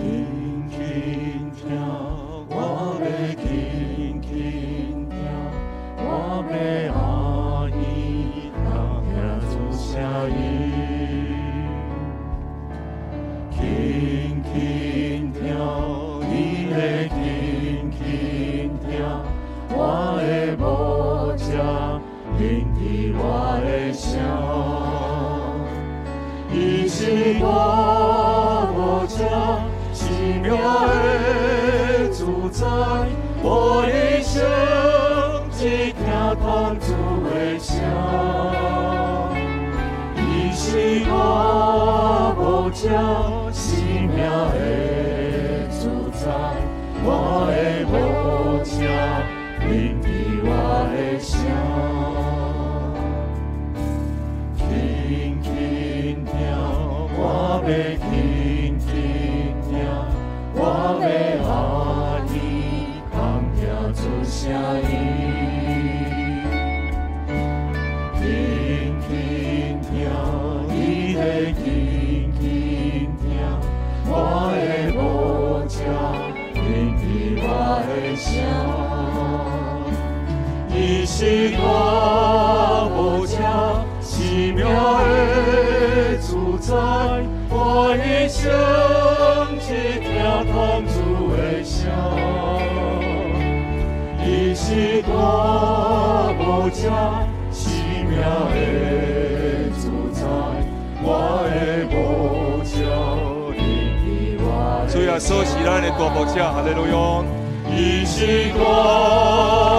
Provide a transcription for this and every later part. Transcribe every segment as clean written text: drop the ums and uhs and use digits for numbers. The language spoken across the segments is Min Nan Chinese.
輕輕聽，我欲輕輕聽，我欲阿耳通聽主聲音。輕輕聽，你欲輕輕聽，我的牧者聆聽我的聲。伊是大牧者，生命的主宰，我一生只聽通主的聲。伊是大牧者，生命的主宰，我的牧者聆聽我的聲。輕輕聽，我欲輕輕聽，我欲阿耳通聽主聲音。輕輕聽，你欲輕輕聽，我的牧者聆聽我的聲。伊是大牧者，生命的主宰，我一生只聽通主的聲。伊是大牧者，生命的主宰，我的牧者聆聽我的主耶穌是咱的大牧者，哈利路亞。伊是大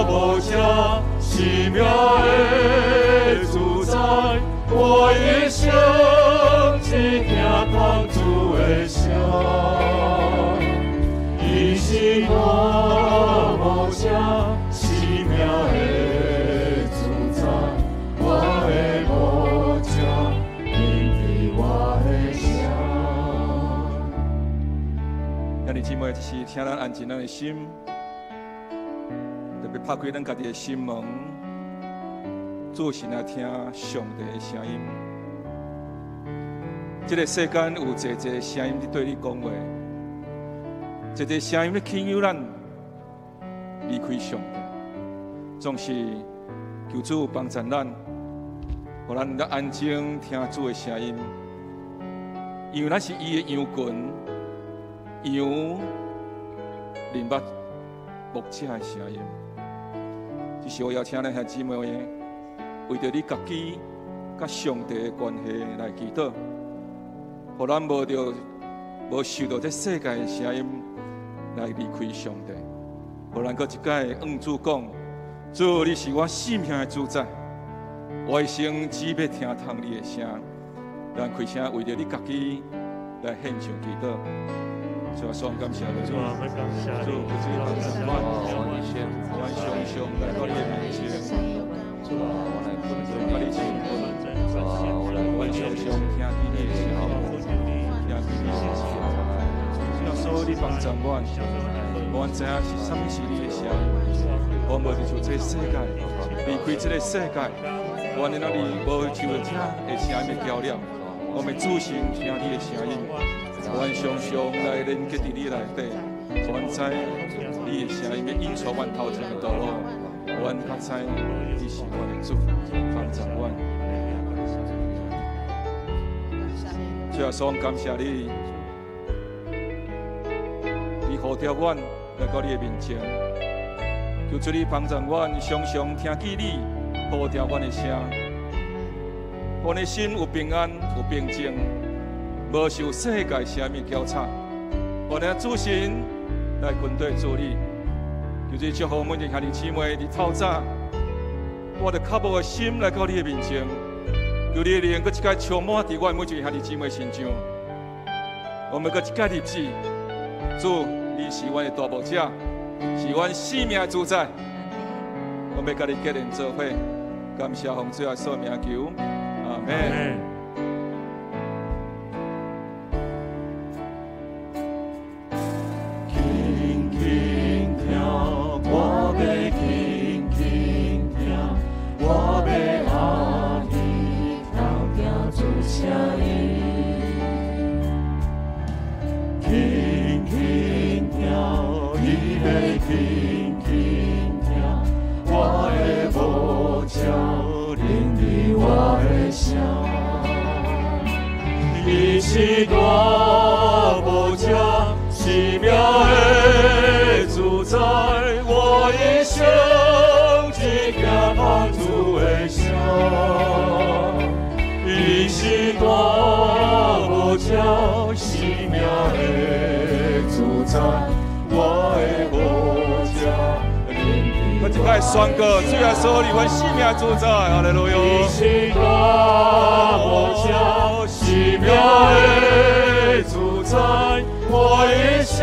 牧者，生命的主宰，我一生只聽通主的聲。伊是大牧者，生命的主宰，我的牧者聆聽我的聲。兄弟姊妹，這是請咱安靜咱的心，特別拍開咱家己的心門，做神來聽上帝的聲音。這個世間有濟濟聲音佇對你講話，濟濟聲音咧引誘咱離開上帝。總是求主幫助咱，予咱能夠安靜聽主的聲音，因為咱是伊的羊群，羊認捌牧者的聲音。這是我邀請咱兄姊妹，為著你家己佮上帝的關係來祈禱，予咱無受著這世界的聲音來離開上帝，予咱閣一擺向主講：主，你是我生命的主宰，我一生只欲聽通你的聲。咱開聲為著你家己來獻上祈禱。主啊，感謝你，主啊，我們感謝主，你，求主幫助我，阮常常來到你的面前，主啊，我來跟隨佮你親近，主啊，我來阮常常聽見你的聲音，聽見你的聲音。主耶穌，你幫助阮，予阮知影是啥物是你的聲音，我無佇受這個世界，離開這個世界，阮會當離無受這的聲音的攪擾，我們主神聽你的聲音，阮常常來連結佇你內底，阮知你的聲音欲引帶阮頭前的道路，阮較知你是阮的主，幫助阮。主耶穌，感謝你，你呼召阮來到你的面前，求主你幫助阮，常常聽見你呼召阮的聲，予阮的心有平安、有平靜，無受世界聲音攪吵。予咱主神來跟隨主你，求主祝福每一個兄弟姊妹佇透早，帶著渴慕的心來到你的面前，求你的靈閣一擺充滿佇阮每一個兄弟姊妹身上。我們閣一擺立志，主，你是阮的大牧者，是阮生命的主宰。我欲佮你結連做伙，感謝奉主耶穌名求，阿門。輕輕聽，我欲輕輕聽，我欲阿耳通聽主聲音。輕伊是大无邪，生命的主宰，我一生只听盼主的声。伊是大无邪，生命的主宰，我的无邪。我一摆宣告，主耶稣，你阮生命主宰，哈利路亚。伊是大无邪，生命的主宰，我一生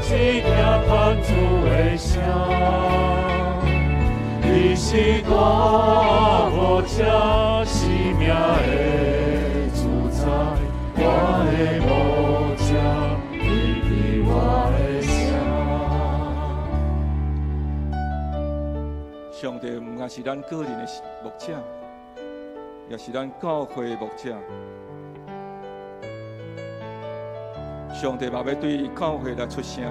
只听盼主的声。伊是大无邪，生命的主宰，我的无邪，聆听我的声。上帝毋但是咱个人的牧者，也是咱教会的牧者。上帝嘛欲对教会来出声，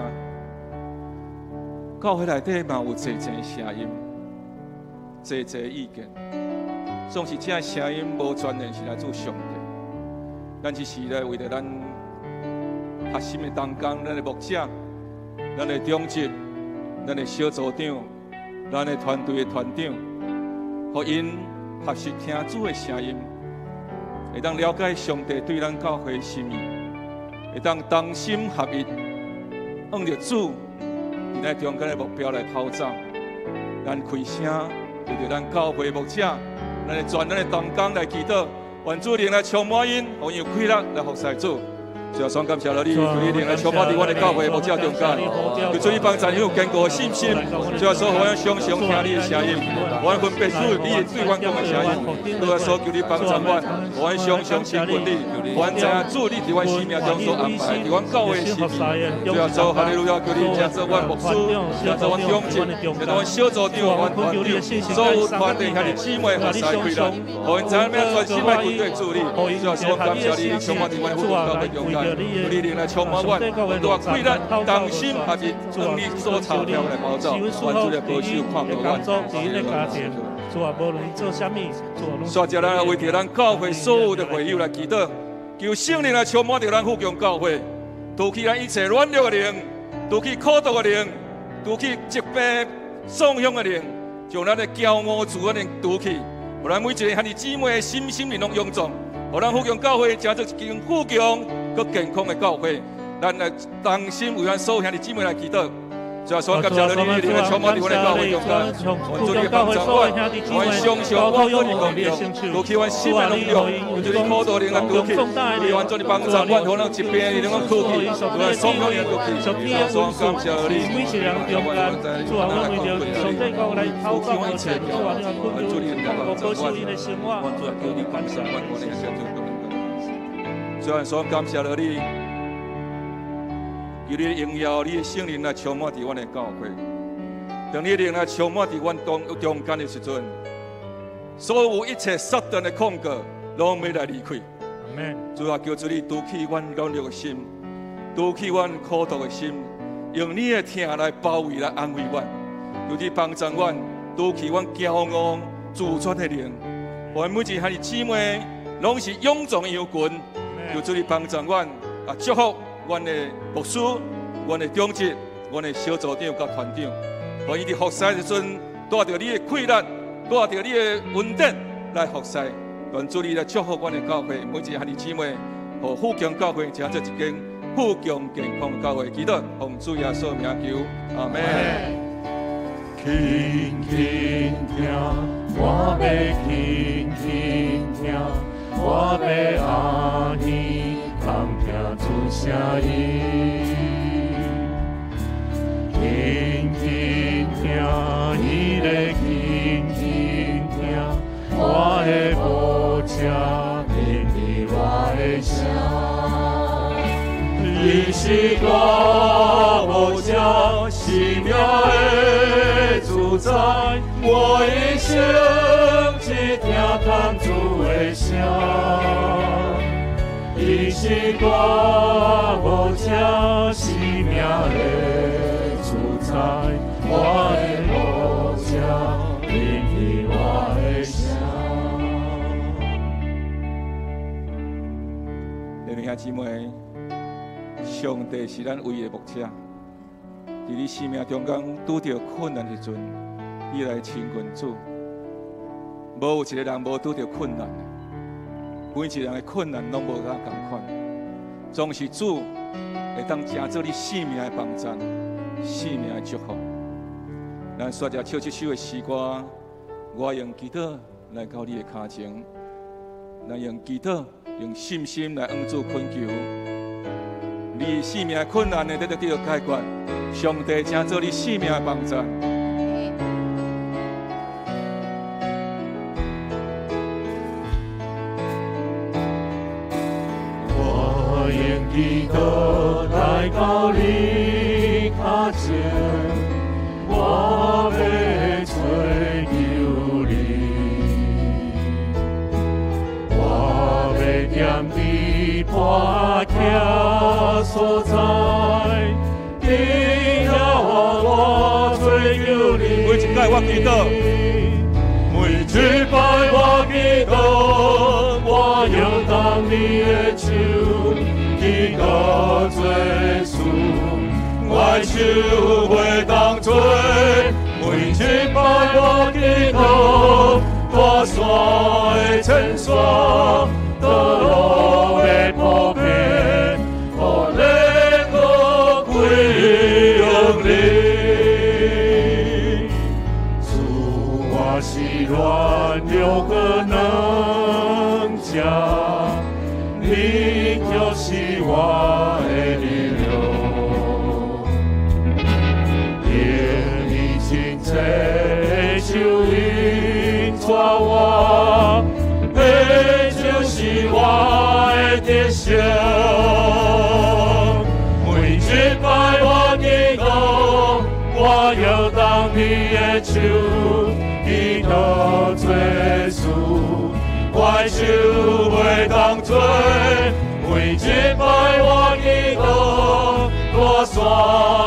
教会内底嘛有济济声音，济济意见，总是这声音无全然是来自上帝，咱只是咧为著咱核心的同工，咱的牧者，咱的长执，咱的小组长，咱的团队的团长，予𪜶学习听主的声音，會當了解上帝對咱教會的心意，會當同心合一，向著主佇咱中間的目標來跑走。咱開聲為著咱教會牧者，咱的全咱的同工來祈禱，願主靈來充滿𪜶，予𪜶有氣力來服侍主。主啊，雙感謝了你，求你靈來充滿佇阮的教會牧者中間，求主你幫助有堅固的信心。主啊，所予阮常常聽你的聲音，予阮分別主你對阮講的聲音。主啊，所求你幫助阮，予阮常常親近你，予阮知影主你佇阮生命中所安排，佇阮教會的心意。主啊，所哈利路亞，求你成做阮牧師，成做阮長執，成做阮小組長、阮團長，所有團隊兄弟姊妹服侍開來，予𪜶知影欲全心來跟隨主你。主啊，所感謝你，充滿佇阮富強教會中間。求你靈來充滿阮，帶氣力，同心合意，向你所差遣來跑走，願主來保守看顧阮。煞接咱為著咱教會所有的會友來祈禱，求聖靈來充滿著咱富強教會，除去咱一切軟弱的靈，除去苦毒的靈，除去責備喪向的靈，將咱的驕傲自我靈除去，予咱每一个兄弟姊妹的心心靈攏勇壯，予咱富強教會成做一間富強閣健康的教會。咱來同心為咱所有兄弟姊妹來祈禱。主啊，所感謝你，你來充滿佇阮的教會中間，願主你幫助阮，阮相信阮個人光榮，除去阮心的軟弱，求主你苦毒靈來除去，你願主你幫助阮，予咱疾病你能夠除去，予咱爽快靈除去。主啊，感謝你，每一個人中間，主啊，阮為著上帝國來禱告，主啊，你來困住，保守恁的生活。主啊，所感謝你。求你榮耀，你的聖靈來充滿佇阮的教會。當你靈來充滿佇阮當中間的時陣，所有一切撒旦的控告，攏欲來離開。主啊，求主你除去阮軟弱的心，除去阮苦毒的心，用你的疼來包圍來安慰阮。求你幫助阮，除去阮驕傲自尊的靈。阮每一個兄弟姊妹，攏是勇壯羊群。求主你幫助阮，啊，祝福阮的牧師、阮的長執、阮的小組長佮團長，予𪜶佇服侍時陣，帶著你的氣力，帶著你的恩典來服侍。願主你來祝福阮的教會，每一個兄弟姊妹，予富強教會成做一間富強健康的教會。祈禱，奉主耶穌名求，阿們。輕輕聽，我欲輕輕聽，我欲阿耳通聽主聲音。輕輕聽，伊咧輕輕聽，我的牧者聆聽我的聲。伊是大無邪，生命的主宰，我一生只聽探主的聲。伊是大無邪，生命的主宰，我的牧者聆聽我的聲。弟兄姊妹，上帝是咱唯一的牧者。佇你生命中間拄著困難時陣，你來親近主。無有一個人無拄著困難，每一個人的困難攏無佮仝款。總是主會當成做你生命的幫贊，生命的祝福。咱煞只唱這首的詩歌，我用祈禱來到你的跤前，咱用祈禱、用信心來向主懇求。你生命的困難會得到解決，上帝成做你生命的幫贊。我用祈禱來到你跤前，我欲追求你，我欲踮佇磐徛所在，伫遐我追求你。每一擺我祈禱，每一擺我祈禱，我搖動你的手，祈禱做事，我的手袂當做。每一擺我祈禱，大山的千山，道路的普遍，予你我歸向你。主，我是軟弱個軟者，你就是我的力量。用你親切的手引帶我，彼就是我的得勝。每一擺我祈禱，我搖動你的手，祈禱做事，我的手袂當做。每一擺我祈禱，大山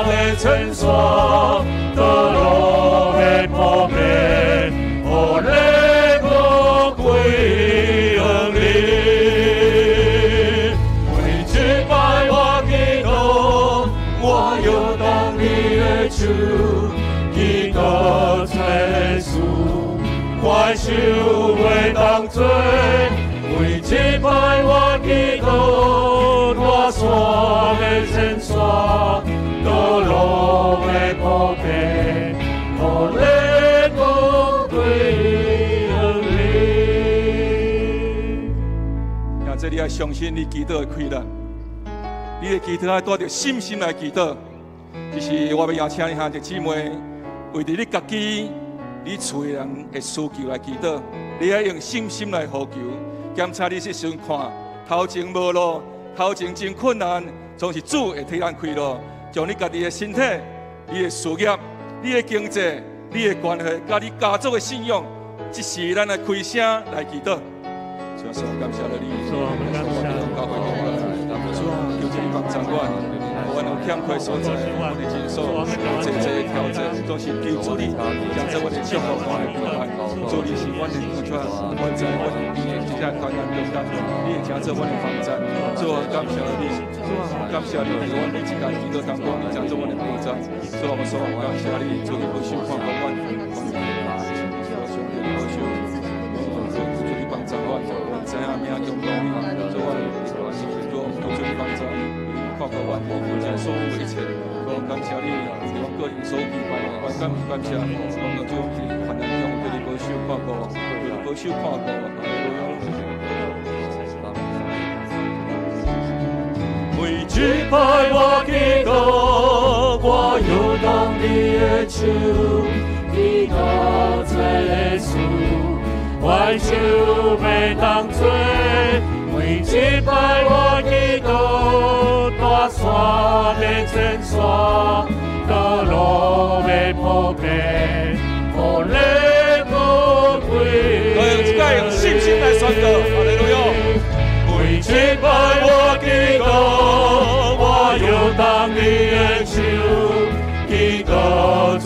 的千山，道路的普遍，予你我歸向你。每一擺我祈禱，我搖動你的手，祈禱做事，我的手袂當做。每一擺我祈禱，大山的千山，道路的普遍，予你我歸向你。兄弟，你愛相信你祈禱的氣力，你的祈禱愛帶著信心來祈禱。只是我欲邀請你兄弟姊妹，為著你家己、你厝的人的需求來祈禱，你愛用信心來呼求。檢查你這時陣看頭前無路，頭前真困難，總是主會替咱開路，將你家己的身體、你的事業、你的經濟、你的關係，佮你家族的信仰，這時咱來開聲來祈禱。主啊，感謝你，主啊，主啊，求主你幫助阮，予阮有欠缺所在，阮的人數有濟濟的挑戰，總是求主你將這阮的祝福看來平安。主你是阮的主，阮知阮佇這個困難中間，你會成做阮的幫贊。主啊，感謝你，主啊，感謝你，佇阮每一工祈禱當中，你成做阮的幫贊。主啊，我說感謝你，主你保守看顧阮，主啊，上帝保守，主你幫助阮，阮知影命中當你，主啊，主求主你幫助，看顧阮，這所有的一切，主感謝你，佇阮個人所期盼，阮感感謝，講到主佇患難中對你保守看顧，對你保守看顧，哈利路亞。每一擺我祈禱，我搖動你的手，祈禱做事，我的手袂當做。每一擺我祈禱，大山欲千山，道路欲普遍，予你我歸。我用這個用信心來宣告，哈利路亞。每一擺我祈禱，我搖動你的手，祈禱做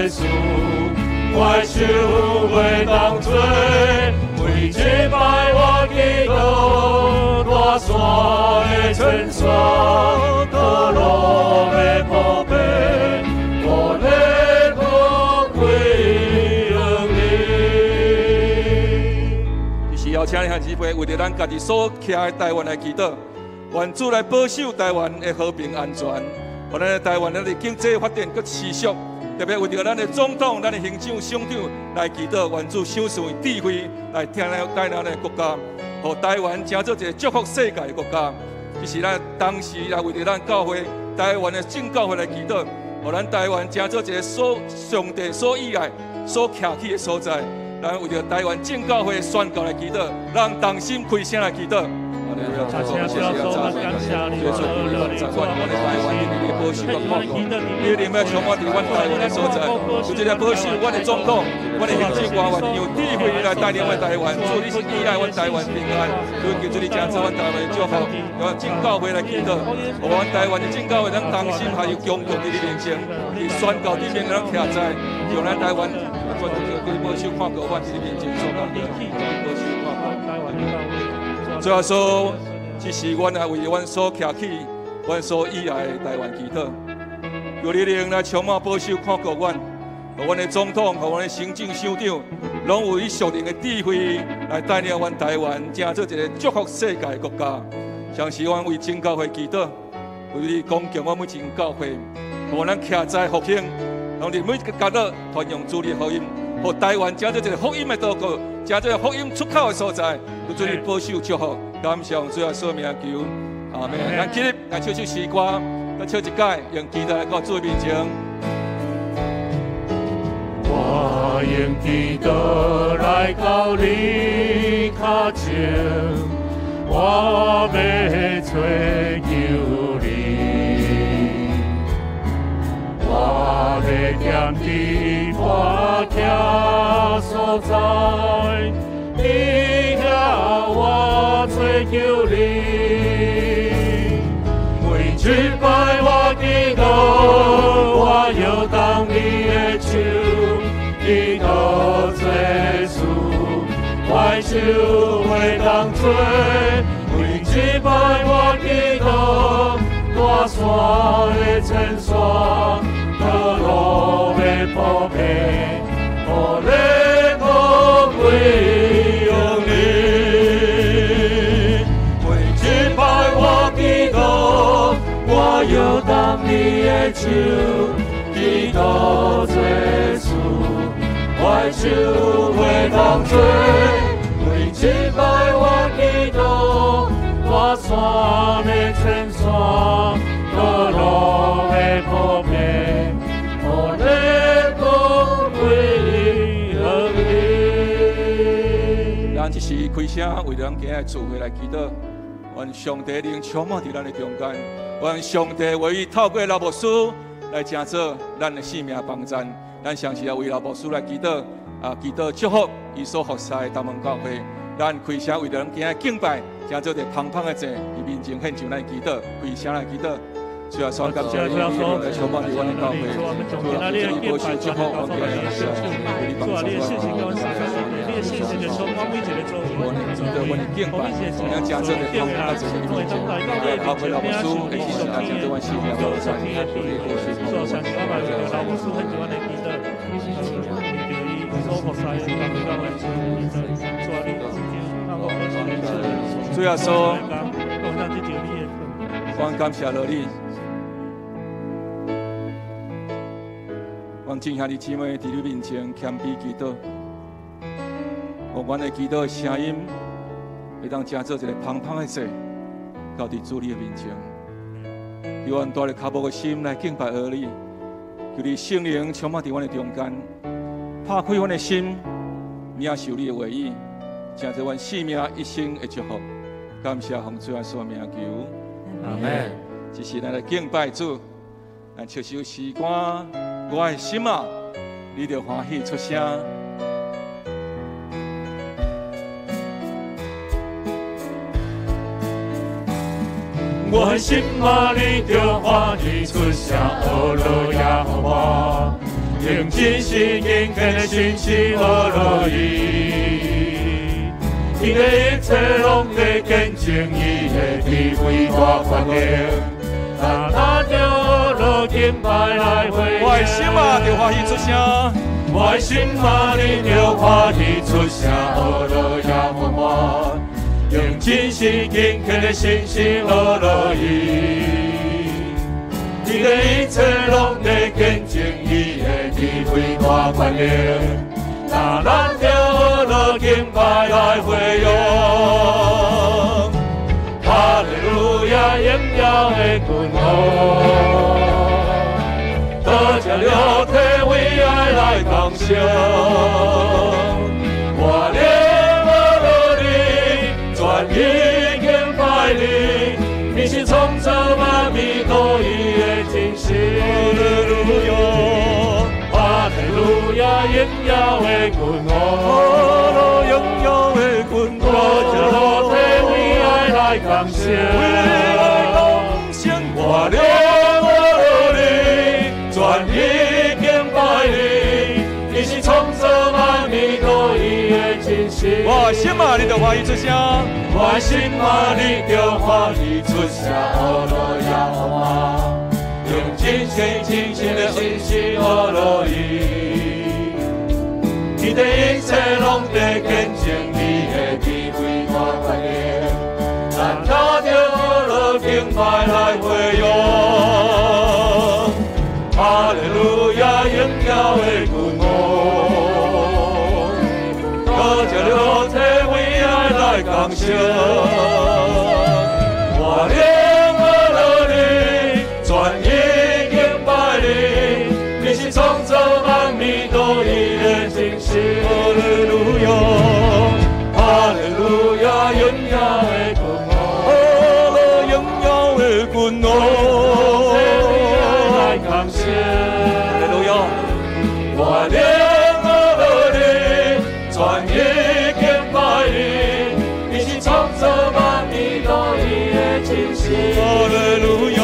事，我的手袂當做。每一擺我祈禱，大山的千山，道路的普遍，予你阁归向你。是邀请兄姊妹为著咱家己所徛的台灣來祈禱，願主來保守台灣的和平安全，予咱的台灣咱的經濟發展閣持續。特別為著咱的總統、咱的行政省長來祈禱，願主賞賜智慧來聽帶領咱的國家，予台灣成做一個祝福世界的國家。這是咱當時也為著咱教會台灣的正教會來祈禱，予咱台灣成做一個所上帝所喜愛、所徛起的所在。咱為著台灣正教會宣教來祈禱，咱同心開聲來祈禱。謝謝主耶穌，咱感謝你，主啊，我們你靈要充滿佇阮台灣的所在，求主來保守阮的總統、阮的行政官員有智慧來帶領阮台灣，主你是喜愛阮台灣平安，求主你成做阮台灣的祝福，讓正教會來祈禱，予阮台灣的正教會咱同心還有強強佇你面前，佇宣教頂面咱徛在，讓咱台灣全對保守看顧阮佇你面前所講的，保守看顧。主耶穌，這是阮也為阮所徛起、阮所喜愛的台灣祈禱。求你靈來充滿保守看顧阮，予阮的總統、予阮的行政省長，攏有伊屬靈的智慧來帶領阮台灣，成做一個祝福世界的國家。相信阮為正教會祈禱，為你恭敬阮每一間教會，予咱徛在復興，攏佇每一個角落傳揚主的福音，予台灣成做一個福音的島國，成做福音出口的所在。求主你保守祝福，感謝主耶穌名求，阿門。咱起立，來唱首詩歌，來唱一擺，用祈禱來到主面前。我用祈禱來到你跤前，我欲揣求你，我欲踮佇磐徛所在。伫遐我揣求你，每一擺我祈禱，我搖動你的手，祈禱做事，我的手會當做。每一擺我祈禱，大山的千山，道路的普遍，予你閣歸向你。每一擺我祈禱，我搖動你的手，祈禱做事，我的手會當做。每一擺我祈禱，大山的千山，道路的普遍，予你閣歸向你。咱這時開聲為咱今日聚會來祈禱，願上帝靈充滿佇咱的中間，願上帝話語透過老牧師來成做咱的性命幫贊。咱相信也為老牧師來祈禱，啊，祈禱祝福伊所服侍的大門教會。咱開聲為著咱今日敬拜，成做一個芳芳的祭，佇面前獻上咱祈禱，開聲來祈禱。主啊，所感謝你，你來充滿佇阮的教會，主啊，求你保守祝福阮今日的服侍，求你幫助阮。你的信實就充滿每一個做阮的祈禱，阮的敬拜，咱成做一個芳芳的祭佇面前，透過老牧師的信實來成做阮性命幫贊，求你保守主啊，相信我嘛為著老牧師獻上阮的祈禱，為著伊所服侍的大門教會祈禱，主啊，你主耶穌，我感謝了你，阮眾兄弟姊妹佇你面前謙卑祈禱，願阮的祈禱的聲音會當成做一個芳芳的祭，交佇主你的面前。求阮帶著渴慕的心來敬拜阿你，求你聖靈充滿佇阮的中間，拍開阮的心，領受你的話語，成做阮生命一生的祝福。感謝奉主耶穌名求，阿門。這時咱來敬拜主，咱唱首詩歌，我的心啊，你著歡喜出聲。我的心啊，你著歡喜出聲，阿樂耶和華，用真心敬虔的信心阿樂伊。伊的一切攏在見證伊的智慧大權能。咱拿著樂敬拜來回應。我的心啊，著歡喜出聲。我的心啊，你著歡喜出聲，呵樂耶和華，用真心敬虔的信心呵樂伊。伊的一切攏在見證伊的智慧大權能。那咱著呵樂敬拜來回應。哈利路亞，榮耀的君王，道成肉體為愛來降生。我靈呵樂你，全意敬拜你，你是創造萬物獨一的真神。哈利路亞，哈利路亞，榮耀的君王，榮耀的君王，道成肉體為愛來降生。為愛降生。我靈呵樂你，全意敬拜你，你是創造萬物獨一的真神。我的心啊，你著歡喜出聲。我的心啊，你著歡喜出聲，呵樂耶和華，用真心真心的信心呵樂伊。伊的一切攏在見證伊的智慧大權能。咱拿著呵樂敬拜來回應。哈利路亞，榮耀的君王，道成肉體為愛來降生。我靈呵樂你，全意敬拜你，你是創造萬物獨一的真神。哈利路亞，哈利路亞，榮耀的君王，榮耀的君王，來降生。哈利路亞，我靈呵樂你，全意敬拜你，你是創造萬物獨一的真神。哈利路亞，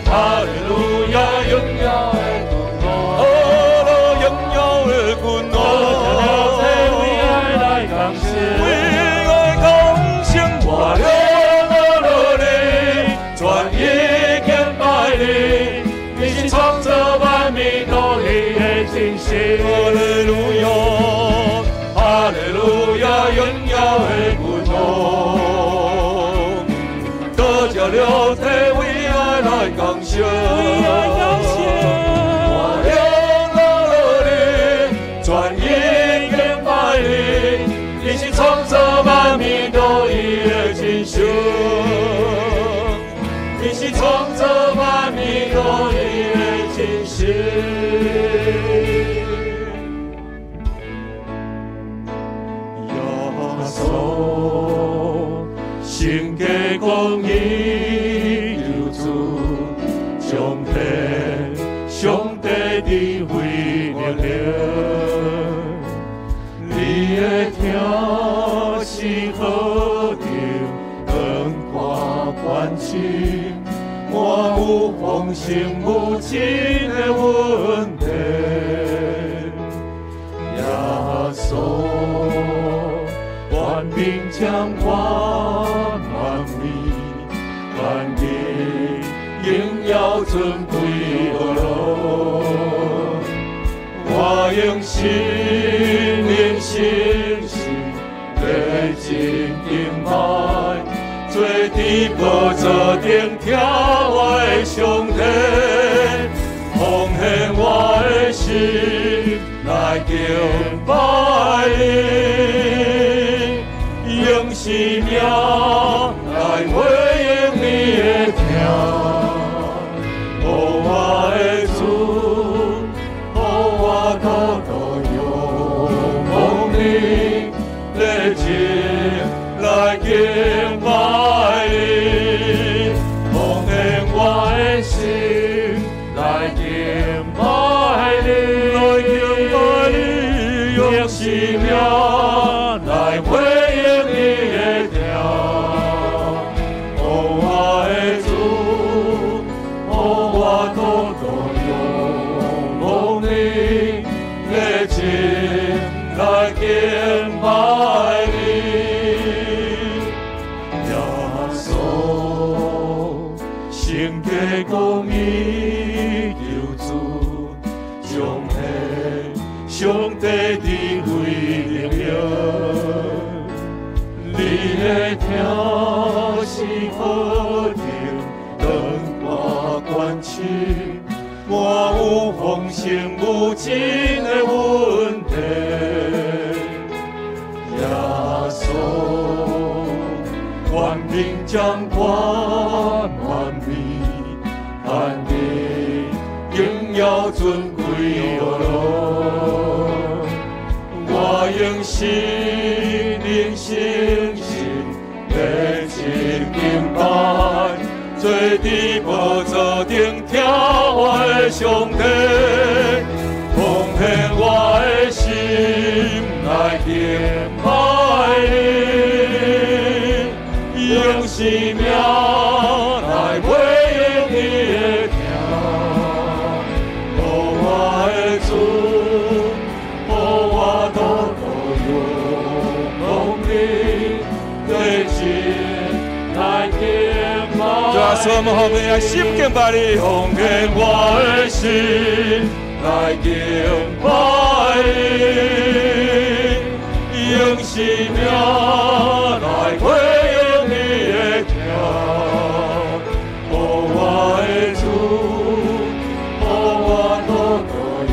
哈利路亞，榮耀的君王，榮耀的君王，道成肉體為愛來降生。為愛降生。我靈呵樂你，全意敬拜你，你是創造萬物獨一的真神。哈利路亞，哈利路亞，榮耀的君王，道成肉體為愛來降生。我靈呵樂你，全意敬拜你，你是創造萬物獨一的真神。你是創造萬物獨一的真神。耶穌，聖潔公義救主，彰顯上帝智慧能力。你的疼是何等廣闊寬深，我有豐盛無盡的恩典。耶穌，權柄掌管萬民，萬民榮耀尊貴何樂。我用心靈誠實熱情敬拜，坐佇寶座頂聽我的上帝，奉獻我的心來敬拜你，用生命來回應你的疼。哦，我的主，予我獨獨仰望你，熱情來敬拜你，奉獻我的心來敬拜你，來敬拜你，用生命來回應你的疼。聖潔公義救主，彰顯上帝智慧力量。你的疼是何等長闊寬深，我有豐盛無盡的恩典。耶穌，權柄掌管萬民，權柄榮耀尊貴何樂。我用心靈誠實熱情敬拜，坐佇寶座頂聽我的上帝，奉獻我的心來敬拜你，用生命來回應你的疼。我的主，予我多多仰望你，熱情來敬拜。主啊，我們奉獻心敬拜你，奉獻我的心來敬拜你，用生命來回應你的疼。我的主，予我多多仰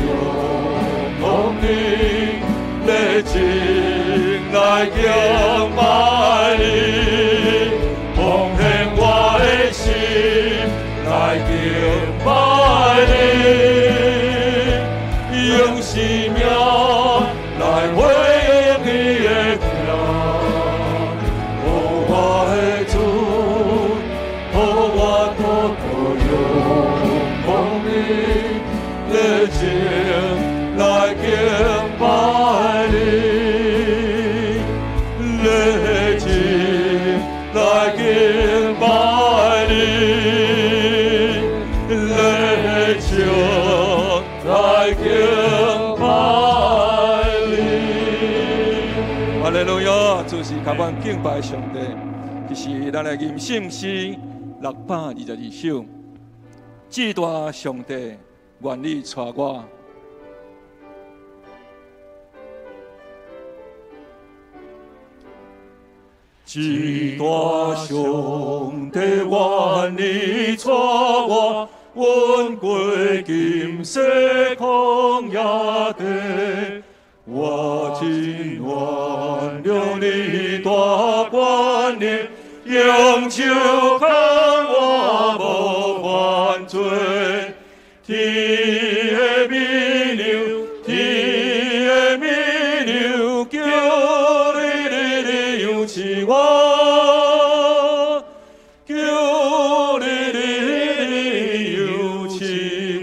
望你，熱情來敬拜你，奉獻我的心來敬拜你，用生命來回應你的疼。我的主，予我多多仰望你，熱情來敬拜你，熱情來敬拜你，熱情來敬拜你。哈利路亞！主是共阮敬拜上帝。其實咱的吟聖詩622首，至大上帝願你帶我。至大上帝願你帶我，阮過今世曠野地，我真願了你大權能，用手牽我無犯罪。天的美娘，天的美娘，求你你扶持我，求你你扶持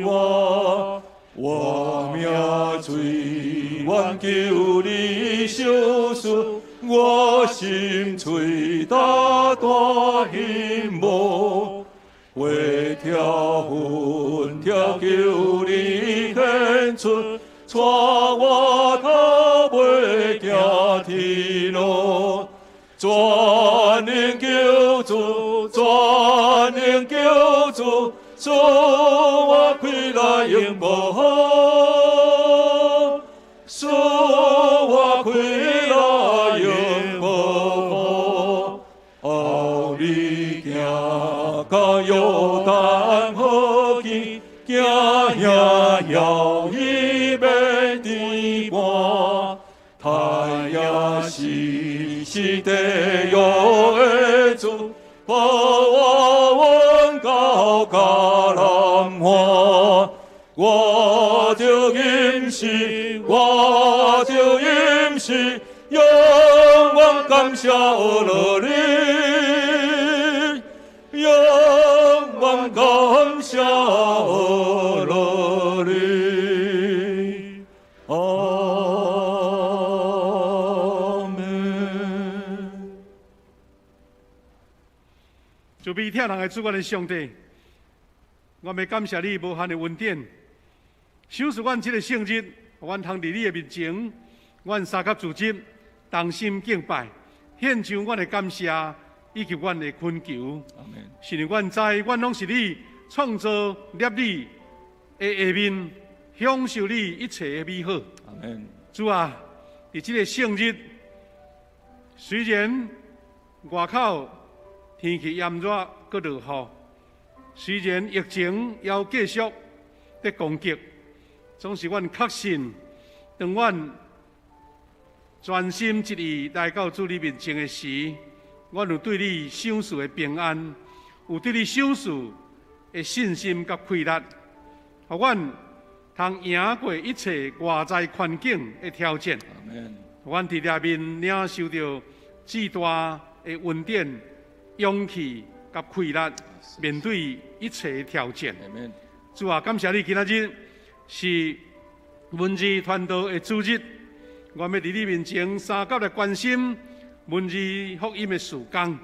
我，我命最愿求你相信，我心喙大大希望，血条粉条求你献出，带我头尾行天路，全能救主，全能救主，赐我开来永无好，赐我开来永无好。后你行到约旦河边，行遐遥伊欲甜半，太阳是是地狱的主，抱我阮到迦南岸，我就吟诗，我就吟诗，永遠感謝阿羅你，永遠感謝阿羅你。阿們。慈悲疼人的主，阮的上帝，我欲感謝你無限的恩典，賞賜阮這个聖日，阮通佇你的面前，阮三級組織同心敬拜，獻上阮的感謝，以及阮的懇求。是因為阮知，阮攏是你創造立你的下面，享受你一切的美好。主啊，佇這个聖日，雖然外口天氣炎熱，閣落雨，雖然疫情猶繼續佇攻擊，總是阮確信，當阮專心一意來到主你面前的時，阮有對你賞賜的平安，有對你賞賜的信心佮氣力，予阮通贏過一切外在環境的挑戰。予阮佇內面領受著至大的恩典、勇氣佮氣力，面對一切的挑戰。主啊，感謝你今仔日是文字傳道的主日，我欲佇你面前相佮來關心文字福音的事工，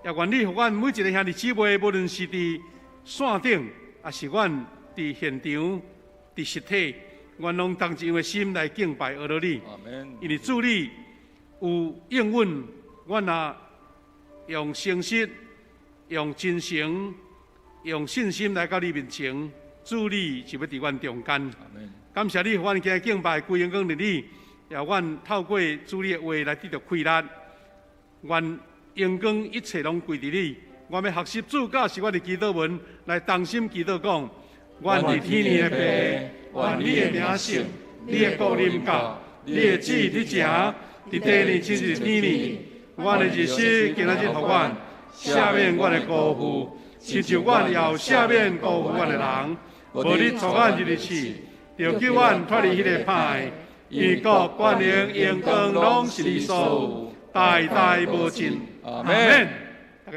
也願你予阮每一个兄弟姊妹，無論是佇線頂，抑是阮佇現場、佇實體，阮攏同一樣的心來敬拜阿羅你。因為主你有應允，阮若用誠實、用真誠、用信心來到你面前，主你就欲佇阮中間。感謝你，予阮今日敬拜歸榮光予你，也阮透過主你的話來得著氣力。願榮光一切攏歸予你。我欲學習主教示阮的祈禱文，來同心祈禱講：阮佇天的父，願你的名聖，你的國臨到，你的旨意佇行，佇地裡親像佇天裡。阮的日食今仔日予阮，赦免阮的辜負，親像阮也有赦免辜負阮的人。無你帶阮入去試，著救阮脫離彼个歹的。因為國、權能、榮光攏是你所有，代代無盡。阿門。